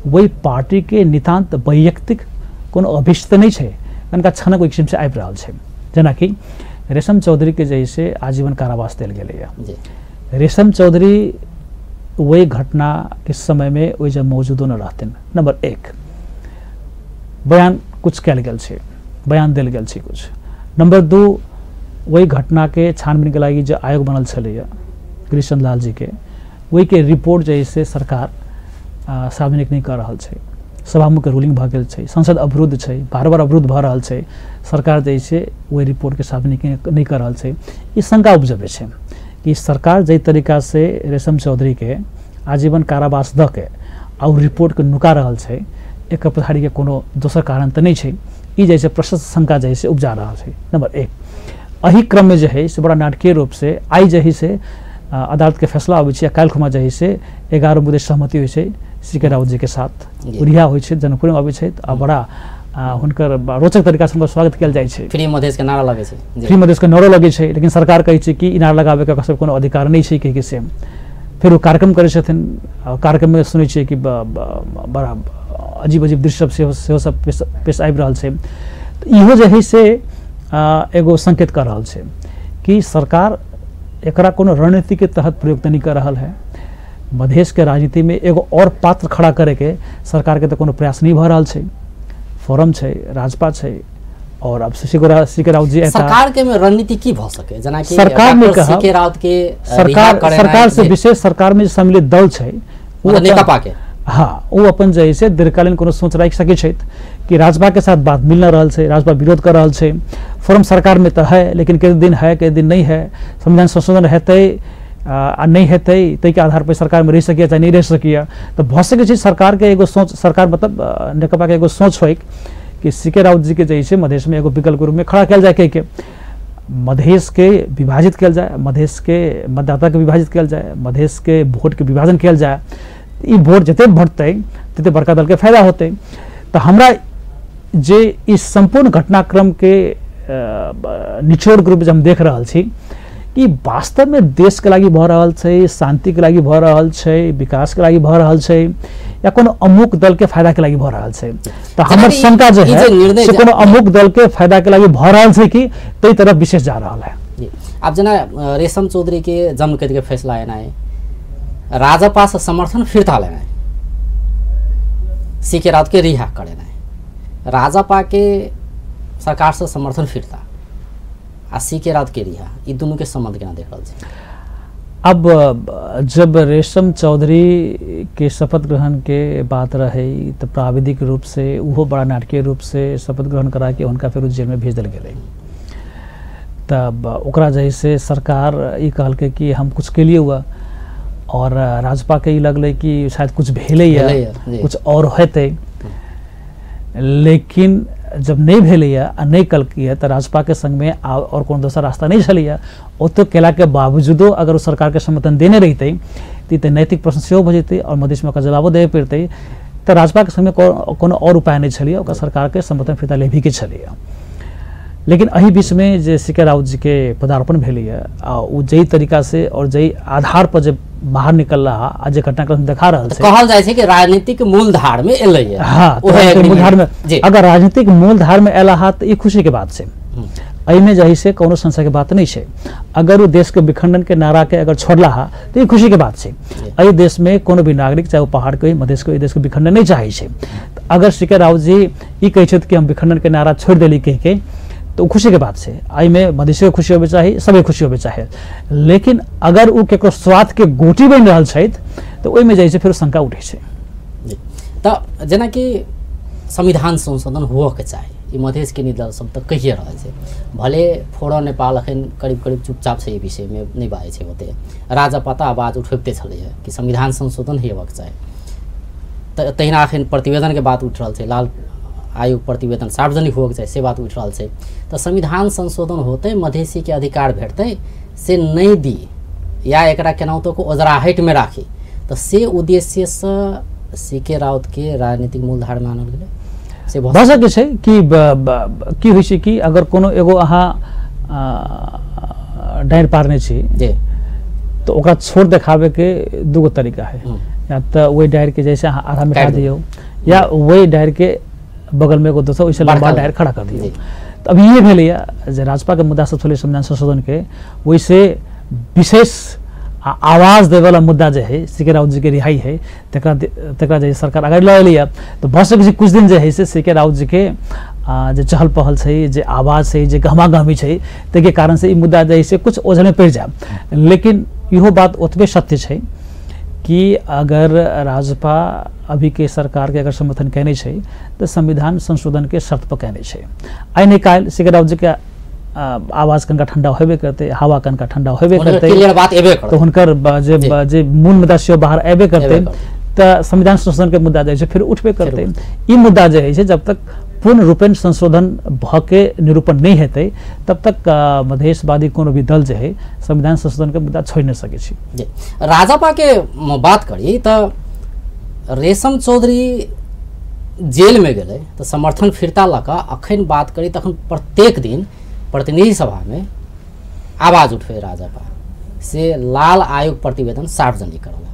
S2: वही पार्टी के नितान्त वैयक्तिक कोनो अभिष्ट नहीं छै, कनिका छनक ओहि किसिमसँ आबि रहल छै। जेनाकि रेशम चौधरी के जैसे आजीवन कारावास देल गेलैए। रेशम चौधरी वही घटना के समय में ओहि जब मौजूदो न रहथिन। नंबर 1 बयान कुछ कयल गेल छै, बयान देल गेल छै कुछ। नंबर 2 वही घटना के छानबीन के लागि जे आयोग बनल छलैए कृष्ण लाल जी के, वही के रिपोर्ट जैसे सरकार सार्वजनिक नहीं कर रहल छै। सभामुख के रूलिंग भऽ गेल छै, संसद अवरुद्ध छै, बार बार अवरुद्ध भऽ रहल छै, सरकार जैसे वही रिपोर्ट के सार्वजनिक नहीं कर रहल छै। ई शंका उपजबै छै कि सरकार जाहि तरीका से रेशम चौधरी के आजीवन कारावास दऽ के आ ओ रिपोर्ट के नुका रहल छै, एकर पछाड़ी के कोनो दोसर कारण तऽ नहि छै। ई जैसे प्रशस्त शंका जैसे उपजा रहल छै। नंबर 1 एहि क्रम में जे है से बड़ा नाटकीय रूप से आइ जे है से अदालत के फैसला अबै छै, काल्हि खुमा जे है से 11 बुँदे सहमति होइ छै सी.के. राउत जी के साथ, रिहा होइ छै, जनकपुरमे अबै छै आ बड़ा हुनकर रोचक तरीका से हुनकर स्वागत कयल जाइ छै।
S1: फ्री मधेश के नारा लगै छै,
S2: फ्री मधेश के नारो लगै छै, लेकिन सरकार कहै छै कि ई नारा लगाबैके ओकर सबके कोनो अधिकार नहि छै कहिके से। फेर ओ कार्यक्रम करै छथिन, कार्यक्रममे सुनै छियै कि बड़ा अजीब अजीब दृश्य सब सेहो सब पेश आबि रहल छै। तऽ इहो जे है से एगो संकेत कर रहल छै कि सरकार एकरा कोनो रणनीति के तहत प्रयोग तऽ नहीं कर रहल है। मधेश के राजनीति में एगो और पात्र खड़ा करे के सरकार के तो कोनो प्रयास नहीं भऽ रहल छै। फोरम छै, राजपा छै, और अब सी के राउत जी
S1: सरकार के में रणनीति की भ सके, जना कि
S2: सरकार में
S1: सी के राउत के
S2: सरकार से विशेष सरकार में सम्मिलित दल छै
S1: वो नेकपा के,
S2: हाँ, वो अपन जे से दीर्घकालीन कोनो सोच राखि सकै छथि कि राजपा के साथ बात मिल न रहल छै, राजपा विरोध कर रहल छै। फोरम सरकार में तो है, लेकिन के दिन है के दिन नहीं है, संविधान संशोधन हेतै आ नहीं हेतै ताहिके आधार पर सरकार में रहि सकैए चाहे नहीं रहि सकैए। तऽ भऽ सकै छै सरकार के एगो सोच, सरकार मतलब नेकपा के एगो सोच होय कि सी के राउत जी के जे छै मधेश में एगो विकल्प रूप में खड़ा कयल जाय, के मधेश के विभाजित कयल जाय, मधेश के मतदाता के विभाजित कयल जाय, मधेश के वोट के विभाजन कयल जाय। ई वोट जते बढ़तै तते बड़का दल के फायदा होतै। तऽ हमरा जे इस सम्पूर्ण घटनाक्रम के निचोड़ के रूप हम देख रहल छी कि वास्तव में देश के लागि भऽ रहल छै, शांति के लागि भऽ रहल छै, विकास के लागि भऽ रहल छै, या कोनो अमुक दल के फायदा के लागि भऽ रहल छै। तऽ हमर शंका जे है से कोनो अमुक दल के फायदा के लागि भऽ रहल छै कि ताहि तरफ विशेष जा रहल है।
S1: आब जेना रेशम चौधरी के जन्मकैद के फैसला एनाइ, राजपा से समर्थन फिर्ता लेनाइ, सी के राउत के रिहा करेनाइ, राजपा के सरकार से समर्थन फिर्ता आ सी के राउत के रिहा, ई दुनू के संबंध केना देख रहल छी?
S2: अब जब रेशम चौधरी के शपथ ग्रहण के बात रहे तो प्राविधिक रूप से उहो बड़ा नाटकीय रूप से शपथ ग्रहण करा के उनका फिर जेल में भेज दिल गेलै। तब ओकरा जैसे सरकार ई कहलकै कि हम कुछ के लिए हुआ, और राजपा के ई लगलै कि शायद कुछ भेलैया, कुछ और हेतै, लेकिन जब नहीं भेलैया आ नहीं कलकैया तऽ राजपा के संग में और कोनो दोसर रास्ता नहीं छलैया। ओतऽ केला के बावजूदो अगर ओ सरकार के समर्थन देने रहितै तऽ नैतिक प्रश्न सेहो भऽ जेतै और मधेशमे ओकरा जवाबो देबे पड़तै। तऽ राजपा के संग में कोनो और उपाय नहीं छलैया, ओकरा सरकार के समर्थन फिर्ता लेबही के छलैया। लेकिन एहि बीच में जे सी के राउत जी के पदार्पण भेलैया आ ओ जाहि तरीका से और जाहि आधार पर जे बाहर निकल रहा आ जे घटनाक्रम देखा रहल छै,
S1: कहल जाइ छै कि राजनीतिक मूलधार में एलैया।
S2: हाँ, मूलधार में अगर राजनीतिक मूलधार में एला हा तऽ ई खुशी के बात छै, एहिमे जे से कोनो संशय के बात नहीं छै। अगर वो देश के विखंडन के नारा के अगर छोड़ला हा तऽ ई खुशी के बात छै। एहि देश में कोनो भी नागरिक चाहे वो पहाड़ के मधेश के देश के विखंडन नहीं चाहै छै। अगर सी के राउत जी ई कहै छथि कि हम विखंडन के नारा छोड़ि देली कहि के, तो खुशी के बात है। एहिमे मधेश के खुशी होबे चाही, सबके खुशी होबे चाही। लेकिन अगर ओ केकरो स्वार्थ के गोटी बनि रहल छथि तऽ ओहिमे जे छै फेर शंका उठै छै।
S1: तऽ जेनाकि संविधान संशोधन हुअके चाही, ई मधेश के दल सब तऽ कहिए रहल छै, भले फोरम नेपाल अखन करीब करीब चुपचाप छै, ई विषयमे नहि बाजै छै ओते, राजपा तऽ आवाज उठबिते छलैया कि संविधान संशोधन हेबाक चाही। तऽ तहिना अखन प्रतिवेदनके बात उठि रहल छै, लाल आयोग प्रतिवेदन सार्वजनिक होबक चाही से बात उठि रहल छै। तऽ संविधान संशोधन होतै, मधेसी के अधिकार भेटतै से नहि दी या एकरा केनाहितो को ओजराहटिमे राखी, तऽ से उद्देश्यसँ सी के राउत के राजनीतिक मूलधार मानल गेलै से
S2: भऽ सकै छै कि की होइ छै कि अगर कोनो एगो अहाँ डाँड़ि पारने छी तऽ ओकरा छोट देखाबैके दूगो तरीका है, या तऽ ओहि डाँड़िके जैसे अहाँ आधा मिटा दियौ या ओहि डाँड़िके बगल में एगो दोसर ओहिसँ लम्बा डाँड़ि खड़ा कर दियौ। तऽ अभी इहे भेलैया जे राजपा के मुद्दा सब छलै संविधान संशोधन के, ओहिसँ विशेष आवाज देवला मुद्दा जे है सी के राउत जी के रिहाई है तकरा तकरा जे सरकार अगाडि लऽ एलैया। तऽ भऽ सकै छै कुछ दिन जे है से सी के राउत जी के जे चहल पहल छै, जे आवाज छै, जे गहमा गहमी छै, ताहिके कारण से ई मुद्दा जे है से कुछ ओझलमे पड़ि जाय। लेकिन इहो बात ओतबे सत्य छै कि अगर राजपा अभी के सरकार के अगर समर्थन केने छै तऽ संविधान संशोधन के शर्त पर केने छै। आइ नहि काल्हि सी के राउत जी के आवाज कनका ठंडा होबे करतै, हवा कनका ठंडा होबे करतै,
S1: बात एबे करतै,
S2: तऽ हुनकर जे जे मूल मुद्दा सेहो बाहर एबे करतै। तऽ संविधान संशोधन के मुद्दा जे छै फेर उठबे करतै। ई मुद्दा जे है से जब तक पूर्ण रूपेण संशोधन भऽ के निरूपण नहीं हेतै तब तक मधेशवादी कोनो भी दल जे है संविधान संशोधन के मुद्दा छोड़ि नहि सकै छै।
S1: राजपा के बात करी तऽ रेशम चौधरी जेल में गेलै तऽ समर्थन फिर्ता लऽ कऽ अखन बात करी तखन प्रत्येक दिन प्रतिनिधि सभामे आवाज उठबै राजपा, से लाल आयोग प्रतिवेदन सार्वजनिक करल।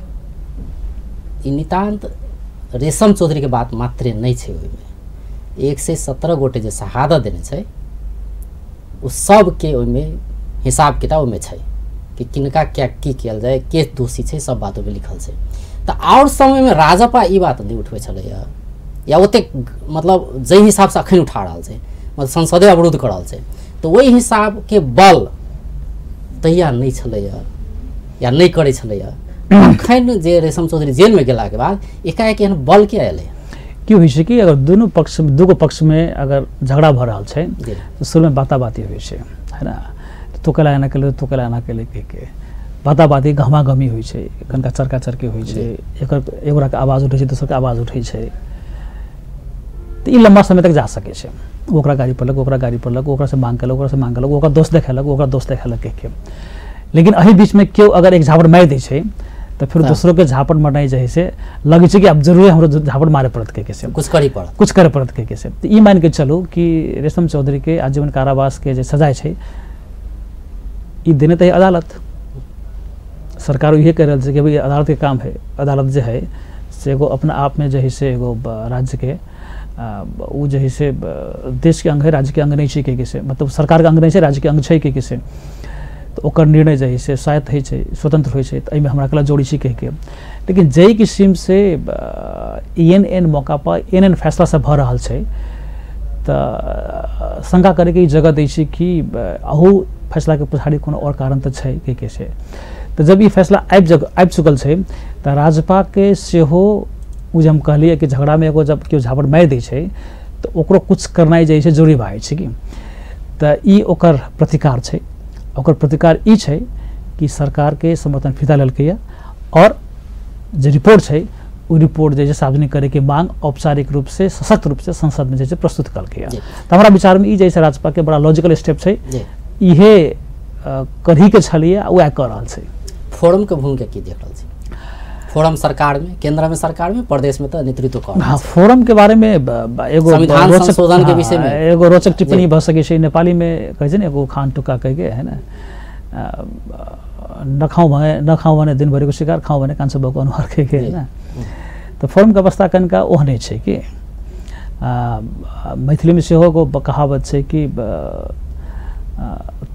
S1: ई नितान्त रेशम चौधरीके बात मात्रे नहि छै, ओहिमे 117 गोटे जे शहादत देने छै ओ सबके ओहिमे हिसाब किताब ओहिमे छै कि किनका क्या की कयल जाय, के दोषी छै, सब बात ओहिमे लिखल छै। तऽ आओर समयमे राजपा ई बात नहि उठबै छलैया या ओतेक मतलब जाहि हिसाबसँ अखन उठा रहल छै, मतलब संसदे अवरुद्ध कऽ रहल छै, तऽ ओहि हिसाबके बल तहिया नहि छलैया या नहि करै छलैया। अखन जे रेशम चौधरी जेलमे गेलाके बाद एकाएक एहन बल किया एलै?
S2: की होइ छै कि अगर दुनू पक्ष दूगो पक्षमे अगर झगड़ा भऽ रहल छै तऽ शुरूमे बाताबाती होइ छै, है ना, तो कैला एना केलै, तो कैला एना केलै कहिके बाताबाती गहमागहमी होइ छै, कनिका चरका चरकी होइ छै, एकर एगोराके आवाज उठै छै, दोसरके आवाज उठै छै, तऽ ई लम्बा समय तक जा सकै छै। ओकरा गाड़ी पड़लक, ओकरा गाड़ी पड़लक, ओकरासँ माँग केलक, ओकरासँ माँग केलक, ओकरा दोष देखेलक, ओकरा दोष देखेलक कहिके। लेकिन एहि बीचमे केओ अगर एक झापड़ मारि दै छै तऽ फेर दोसरोके झापड़ मारनाइ जे है से लगै छै कि आब जरूरे हमरो झापड़ मारे पड़त कहिके से,
S1: कुछ करै पड़त,
S2: कुछ करे पड़त कहिके से। तऽ ई मानिके चलू कि रेशम चौधरीके आजीवन कारावासके जे सजाय छै ई देने तऽ अदालत, सरकार इहे कहि रहल छै कि भाई अदालतके काम है, अदालत जे है से एगो अपना आपमे जे है से एगो राज्यके ओ जे है से देशके अंग है, राज्यके अंग नहि छै कहिके से, मतलब सरकारके अंग नहि छै, राज्यके अंग छै कहिके से, तऽ ओकर निर्णय जे है से स्वायत्त होइ छै, स्वतंत्र होइ छै, तऽ एहिमे हमरा कला जोड़ी छी कहिके। लेकिन जाहि किसिमसँ एहन एहन मौका पर एहन एहन फैसला सब भऽ रहल छै तऽ शंका करैके ई जगह दै छै कि अहू फैसलाके पछाड़ी कोनो आओर कारण तऽ छै कहिके से। तऽ जब ई फैसला आबि चुकल छै तऽ राजपाके सेहो ओ जे हम कहलियै कि झगड़ामे एगो जब केओ झापड़ मारि दै छै तऽ ओकरो कुछ करनाइ जे छै जरूरी भए जाइ छै कि, तऽ ई ओकर प्रतिकार छै। ओकर प्रतिकार ई छै कि सरकारके समर्थन फिदा लेलकैए और जे रिपोर्ट छै ओ रिपोर्ट जे सार्वजनिक करैके मांग औपचारिक रूप से सशक्त रूप से संसद में जे प्रस्तुत कलकैए। तऽ हमरा विचारमे ई जे छै राजपाके बड़ा लॉजिकल स्टेप छै, इहे करहीके छलैए आ वएह कऽ रहल छै।
S1: फोरमके भूमिका की देख रहल छी? फोरम सरकारमे, केन्द्रमे सरकारमे, प्रदेशमे तऽ नेतृत्व कऽ रहल
S2: हाँ, फोरम के बारेमे एगो
S1: संविधान संशोधन के विषयमे
S2: एगो रोचक टिप्पणी भऽ सकै छै। नेपालीमे कहै छै ने एगो खान टुक्का कहिके, है ना, नखाउँ भने नखाउँ भने दिनभरिको शिकार, खाउँ भने कान्छो बाउको अनुहार कहिके, है ना। तऽ फोरमके अवस्था कनिका ओहने छै कि मैथिलीमे सेहो एगो कहावत छै कि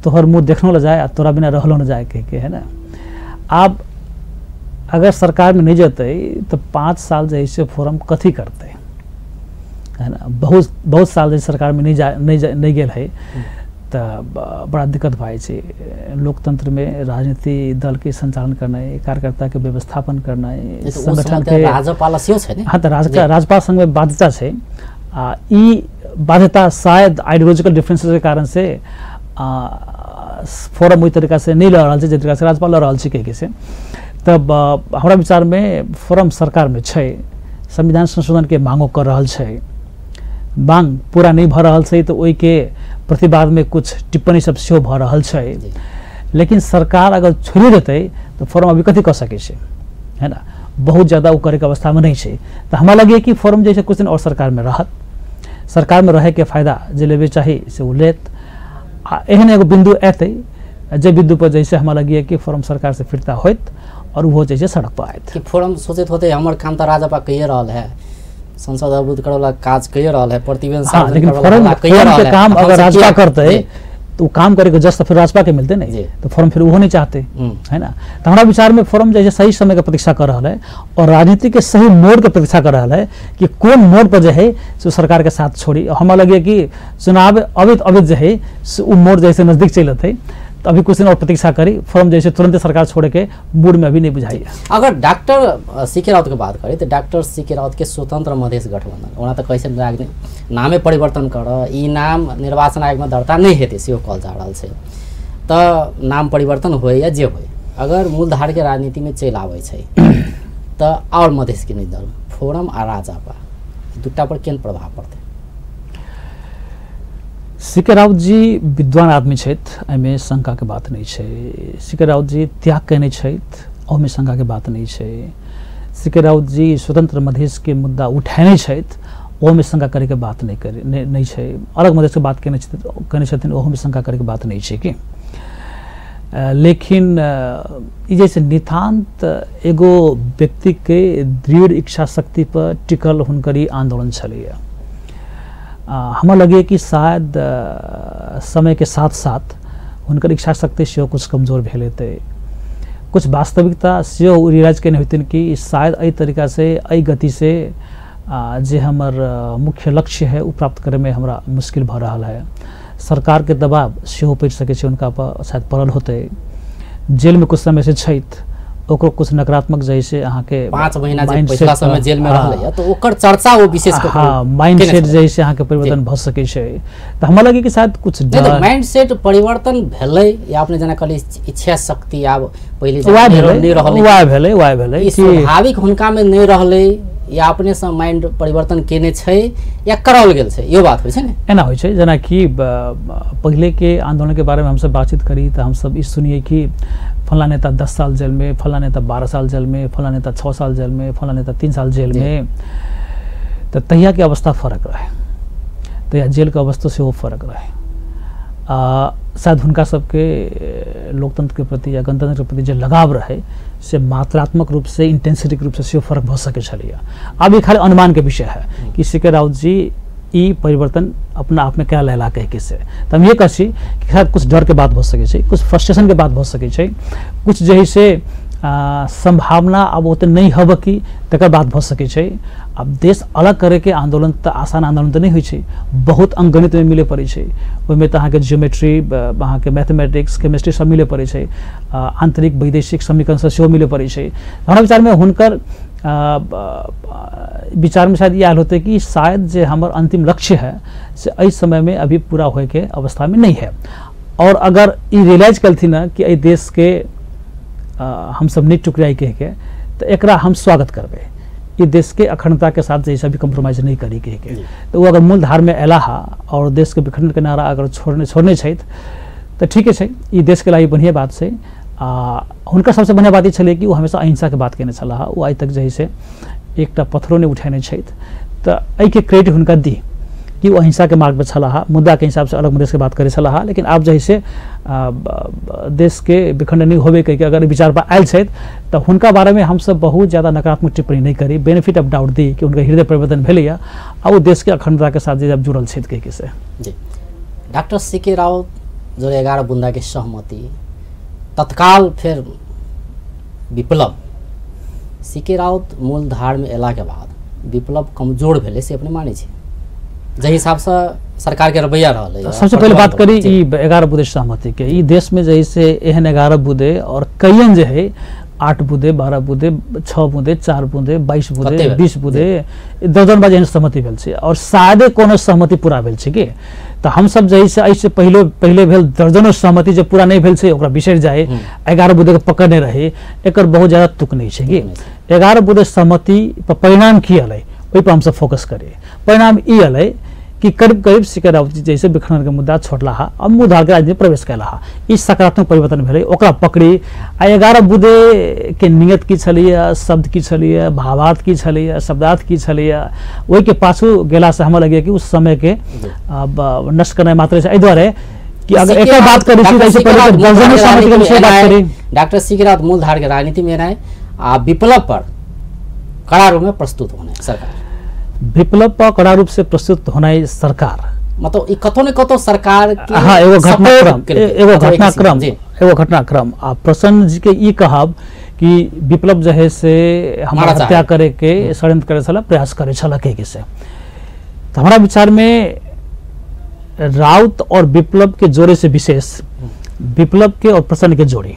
S2: तोहर मुँह देखनो ल जाए आ तोरा बिना रहलो न जाए कहिके, है ना। आब अगर सरकारमे नहि जेतै तऽ 5 साल जे है से फोरम कथी करतै, है ना। बहुत बहुत साल जे सरकारमे नहि गेल है तऽ बड़ा दिक्कत भए जाइ छै। लोकतंत्रमे राजनीति दलके संचालन करनाइ, कार्यकर्ताके व्यवस्थापन करनाइ,
S1: संगठनके राजपाल सेहो छै ने।
S2: हाँ, तऽ राजपाल संगमे बाध्यता छै आ ई बाध्यता शायद आइडियोलॉजिकल डिफरेंसेसके कारण से फोरम ओहि तरीकासँ नहि लऽ रहल छै जाहि तरीकासँ राजपाल लऽ रहल छै कहिके से। तब हमरा विचारमे फोरम सरकारमे छै, संविधान संशोधनके मांगो कऽ रहल छै, मांग पूरा नहि भऽ रहल छै तऽ ओहिके प्रतिवादमे कुछ टिप्पणी सब सेहो भऽ रहल छै। लेकिन सरकार अगर छोड़ि देतै तऽ फोरम अभी कथी कऽ सकै छै, है ना, बहुत ज़्यादा ओ करैके अवस्थामे नहि छै। तऽ हमरा लगैए कि फोरम जे छै कुछ दिन आओर सरकारमे रहत, सरकारमे रहैके फायदा जे लेबे चाही से ओ लेत आ एहन एगो बिन्दु एतै जे बिन्दु पर जैसे हमरा लगैए कि फोरम सरकार से फिरता होइत और वो जैसे सड़क पर आयत।
S1: कि फोरम सोचैत होते हमर काम तऽ राजपा कहिए रहल है, संसद अवरुद्ध करे वाला काज कहिए रहल है, प्रतिवेदन
S2: हाँ, लेकिन फोरम के काम अगर राजपा करते तो काम करे के जस तो फिर राजपा के मिलते नहीं, तो फोरम फिर वो नहीं चाहते, है ना। तो हमारा विचार में फोरम जैसे सही समय के प्रतीक्षा कर रहा है और राजनीति के सही मोड़ के प्रतीक्षा कर रहा है कि कौन मोड़ पर जो है सो सरकार के साथ छोड़ी। हमारा लगे कि चुनाव अवित अवित जो है वो मोड़ जैसे नजदीक चलते है, तो अभी कुछ दिन और प्रतीक्षा करी, फोरम जैसे तुरंत सरकार छोड़े के मूड में अभी नहीं बुझाइए।
S1: अगर डॉक्टर सीके राउत के बात करें तो डॉक्टर सीके राउत के स्वतंत्र मधेश गठबंधन ओना तो कैसे नामे परिवर्तन कर, ई नाम निर्वाचन आयोग में दर्ता नहीं हेतै सेहो कहल जा रहल छै, तो नाम परिवर्तन होए या जे होए अगर मूलधार के राजनीति में चलि आबै छै तो और मधेश के दल फोरम आ राजपा दूटा पर केहन प्रभाव पड़तै?
S2: सीके राउत जी विद्वान आदमी छथि, एहिमे शंकाके बात नहि छै। सीके राउत जी त्याग कयने छथि, ओहिमे शंकाके बात नहि छै। सीके राउत जी स्वतंत्र मधेशके मुद्दा उठेने छथि, ओहोमे शंका करैके बात नहि छै। अलग मधेशके बात कयने छथिन, ओहोमे शंका करैके बात नहि छै। कि लेकिन ई जैसे नितान्त एगो व्यक्ति के दृढ़ इच्छा शक्ति पर टिकल हुनकर ई आंदोलन छलैया। हमरा लगैए कि शायद समय के साथ साथ हुनकर इच्छा शक्ति सेहो कुछ कमजोर भेल हेतै, कुछ वास्तविकता सेहो रियलाइज केने होइतनि कि शायद एहि तरीका से एहि गति से जे हमर मुख्य लक्ष्य है ओ प्राप्त करैमे हमरा मुश्किल भऽ रहल है। सरकार के दबाव सेहो पड़ि सकै छै हुनका पर, शायद पड़ल होतै। जेल में कुछ समय से छथि, ओकरो कुछ नकारात्मक जैसे अहाँके
S1: 5 महीना जे पिछला समय जेल में रहलै तो ओकर चर्चा वो विशेष क
S2: हां माइंडसेट जैसे अहाँके परिवर्तन भऽ सकै छै। तऽ हमरा लगे कि शायद कुछ
S1: माइंडसेट परिवर्तन भेलै या अपने जेना कहली इच्छा शक्ति आब पहिले नहि रहलै,
S2: वाह भेलै, वाह भेलै
S1: कि स्वाभाविक हुनका में नहि रहलै या अपने से माइंड परिवर्तन केने छै या कराओल गेल छै, यो बात होइ छै ने।
S2: एना होइ छै जेनाकि पहिले के आंदोलन के बारे में हमसब बातचीत करी तऽ हमसब ई सुनिए कि फलां नेता 10 साल जेल में, फलां नेता 12 साल जेल में, फलां नेता 6 साल जेल में, फलां नेता 3 साल जेल में। तऽ तहिया के अवस्था फरक रहे, तहिया जेल के अवस्था सेहो फरक रहे। शायद हुनका सबके लोकतंत्र के प्रति या गणतंत्र के प्रति जे लगाव रहे से मात्रात्मक रूप से इंटेंसिटी रूप से सेहो फरक भऽ सकै छलैया। आब ई खाली अनुमान के विषय है कि सी के राउत जी ई परिवर्तन अपना आप में क्या लेला कह के से। तऽ हम ये कहै छी कि शायद कुछ डर के बात भऽ सकै छै, कुछ फ्रस्ट्रेशन के बात भऽ सकै छै, कुछ जे है से संभावना आब ओते नहि हब कि तकर बात भऽ सकै छै। आब देश अलग करैके आंदोलन तऽ आसान आंदोलन तऽ नहि होइ छै, बहुत अंकगणित में मिले पड़ै छै, ओहिमे तऽ अहाँके ज्योमेट्री, अहाँके मैथमेटिक्स, केमिस्ट्री सब मिले पड़ै छै, आंतरिक वैदेशिक समीकरण सब सेहो मिले पड़ै छै। हमरा विचारमे हुनकर विचारमे शायद ई आयल होतै कि शायद जे हमर अंतिम लक्ष्य है से एहि समयमे अभी पूरा होइके अवस्थामे नहि है। और अगर ई रियलाइज कलथिन हँ कि एहि देशके हमसब नहि टुकराइ कहिके तऽ एकरा हम स्वागत करबै, ई देश के अखंडता के साथ जैसा भी कम्प्रोमाइज नहीं करी कहिके, तो वो अगर मूल धार में अयला हा और देश के विखंडन के नारा अगर छोड़ने छथि तऽ ठीके छै, ई देश के लागि बढ़िया बात छै। आ हुनकर सबसे बढ़िया बात ई छलै कि ओ हमेशा अहिंसा के बात केने छलाह, ओ आइ तक जे है से एकटा पत्थरो नहि उठेने छथि। तऽ एहिके क्रेडिट हुनका दी कि ओ अहिंसा के मार्ग पर छलाह, मुद्दा के हिसाब से अलग मधेश के बात करै छलाह, लेकिन आब जे है से देश के विखंडन नहीं होबे कहिके अगर विचार पर आयल छथि तऽ हुनका बारे में हमसब बहुत ज़्यादा नकारात्मक टिप्पणी नहीं करी, बेनिफिट ऑफ डाउट दी कि हुनका हृदय परिवर्तन भेलैया आ ओ देश के अखंडता के साथ जे अब जुड़ल छथि कहिके से।
S1: जी डॉक्टर सी के राउत जो 11 बुंदा के सहमति तत्काल फिर विप्लव, सी के राउत मूल धार में अयला के बाद विप्लव कमजोर भेलै से अपने मानै छी जाहि हिसाब से सरकार के रवैया रहलै?
S2: सबसे पहले बात करी ई 11 बुंदे सहमति के, ई देश में जे से एहन 11 बुंदे और कईयन जे है 8 बुंदे, 12 बुंदे, 6 बुंदे, 4 बुंदे, 22 बुंदे, 20 बुंदे, दर्जन बाज एहन सहमति भेल छै और शायदे कोनो सहमति पूरा भेल छै कि। तऽ हमसब जे से एहिसँ पहिले पहिले भेल दर्जनों सहमति जे पूरा नहि भेल छै ओकरा बिसरि जाय, 11 बुंदे के पकड़ने रही, एकर बहुत ज्यादा तुक नहि छै कि 11 बुंदे सहमति पर परिणाम की एलै ओहि पर हमसब फोकस करी। परिणाम ई एलै कि करीब करीब सी के राउत जी जैसे विखंडन के मुद्दा छोड़ला हा आ मूलधार के राजनीति प्रवेश कैला हा, ई सकारात्मक परिवर्तन भेलै, ओकरा पकड़ी। आ 11 बुंदे के नियत की छलैया, शब्द की छलैया, भावार्थ की छलैया, शब्दार्थ की छलैया, ओहिके पाछू गेलासँ हमरा लगैया कि उस समय के नष्ट करनाइ मात्र छै। एहि दुआरे कि अगर एकर बात करै छी तऽ पहिले दर्जनों सहमति के विषय बात करी।
S1: डॉक्टर सी के राउत मूलधार के राजनीति में एनाइ आ विप्लव पर कड़ा रूप में प्रस्तुत होना सरकार,
S2: विप्लव पर कड़ा रूप से प्रस्तुत होना सरकार,
S1: मतलब ई कतौ ने कतौ सरकार के
S2: हाँ एगो घटनाक्रम, एगो घटनाक्रम, एगो घटनाक्रम। आ प्रसन्न जी के ई कहब कि विप्लव जे है से हमारा हत्या करे के षड्यंत्र करे छला, प्रयास करे छला के से, तो हमारा विचार में राउत और विप्लव के जोड़े से विशेष विप्लव के और प्रसन्न के जोड़े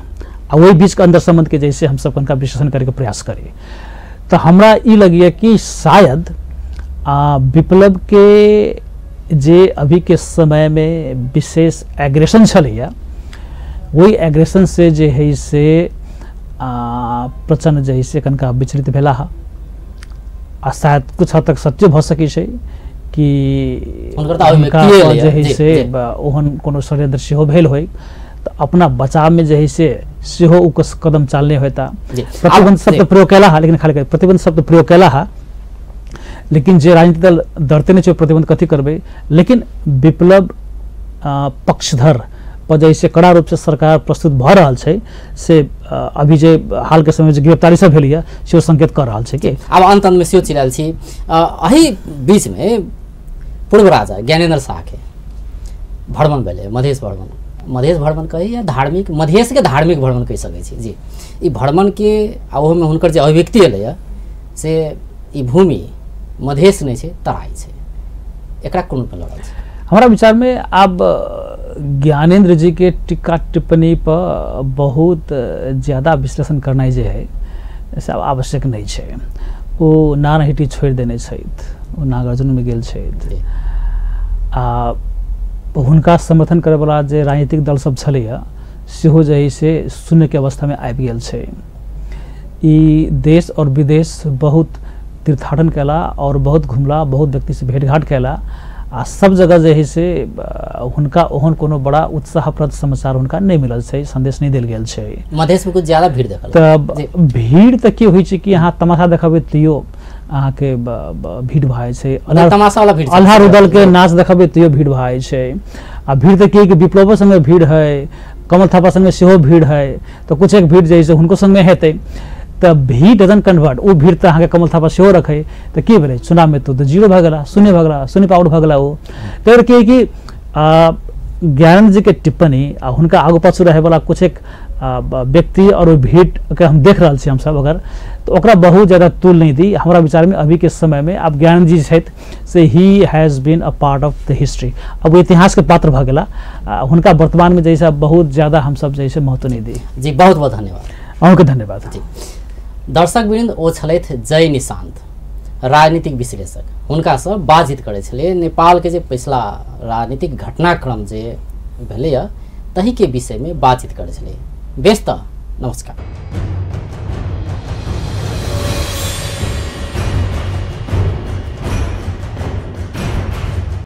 S2: आ वही बीच के अंदर संबंध के जैसे हम सब का विश्लेषण करके प्रयास करी तो हमरा ई लगिए कि शायद विप्लव के जे अभी के समय में विशेष एग्रेशन छलैया वही एग्रेशन से जे है से प्रचंड जे है से कनका विचलित भेला हा आ शायद कुछ हद तक सत्य भऽ सकै छै कि हुनका जे है से ओहन कोनो षड्यंत्र सेहो भेल होय तऽ अपना बचाव में जे है से सेहो ओ कदम चालने होता। प्रतिबंध शब्द प्रयोग कैला हा, लेकिन खाली प्रतिबंध शब्द प्रयोग कैला हा, लेकिन जे राजनीतिक दल डरते नहीं छै प्रतिबंध कथी करबै, लेकिन विप्लव पक्षधर पर जैसे कड़ा रूप से सरकार प्रस्तुत भऽ रहल छै से अभी जे हालके समय जे गिरफ्तारी सब भेल यऽ सेहो संकेत कऽ रहल छै कि
S1: आब अंत अंतमे सेहो चिड़ायल छी। एहि बीचमे पूर्व राजा ज्ञानेन्द्र शाहके भ्रमण भेलै, मधेश भ्रमण, मधेश भ्रमण कही या धार्मिक, मधेशके धार्मिक भ्रमण कहि सकै छी जी। ई भ्रमणके आ ओहोमे हुनकर जे अभिव्यक्ति एलैए से ई भूमि मधेश नहि छै तराई छै, एकरा कोन रूपमे लऽ रहल छै?
S2: हमरा विचारमे आब ज्ञानेन्द्र जी के टीका टिप्पणी पर बहुत ज़्यादा विश्लेषण करनाइ जे है से आब आवश्यक नहीं छै। ओ नारायणहिटी छोड़ि देने छथि, ओ नागार्जुनमे गेल छथि आ हुनका समर्थन करैवला जे राजनीतिक दल सब छलैए सेहो जे है से शून्यके अवस्थामे आबि गेल छै। ई देश और विदेश बहुत तीर्थाटन कयला और बहुत घुमला, बहुत व्यक्तिसँ भेंटघाट कयला आ सब जगह जे है से हुनका ओहन कोनो बड़ा उत्साहप्रद समाचार हुनका नहीं मिलल छै, संदेश नहीं देल गेल छै।
S1: मधेशमे कुछ ज्यादा भीड़ देखल
S2: तब भीड़ तऽ की होइ छै कि अहाँ तमाशा देखबै तैयो अहाँके भीड़ भऽ जाइ छै,
S1: तमाशा वाला भीड़,
S2: अल्हा रुदल के नाच देखबै तैयो भीड़ भऽ जाइ छै। आ भीड़ तऽ की कि विप्लवो संगे भीड़ है, कमल थापा संगे सेहो भीड़ है, तऽ कुछ एक भीड़ जे है से हुनको संगे हेतै। तऽ भीड़ डजंट कन्वर्ट, ओ भीड़ तऽ अहाँके कमल थापा सेहो रखै, तऽ की भेलै चुनावमे तो जीरो भऽ गेला, शून्य भऽ गेला, शून्य पावर भऽ गेला ओ। तऽ की कि ज्ञानेन्द्र जी के टिप्पणी आ हुनका आगू पाछू रहैवला कुछ एक व्यक्ति और ओ भीड़के हम देख रहल छी हमसब अगर, तऽ ओकरा बहुत ज़्यादा तुल नहीं दी। हमरा विचारमे अभीके समयमे आब ज्ञानेन्द्र जी छथि से he has been a part of the history, अब ओ इतिहासके पात्र भऽ गेला, हुनका वर्तमानमे जैसे बहुत ज़्यादा हमसब जैसे महत्व नहीं दी।
S1: जी बहुत बहुत धन्यवाद।
S2: अहूँके धन्यवाद।
S1: जी दर्शक वृन्द, ओ छलथि जय निशांत, राजनीतिक विश्लेषक। हुनकासँ बातचीत करै छलियै नेपालके जे पिछला राजनीतिक घटनाक्रम जे भेलैए तहीके विषयमे बातचीत करै छलियै। बेस तऽ नमस्कार।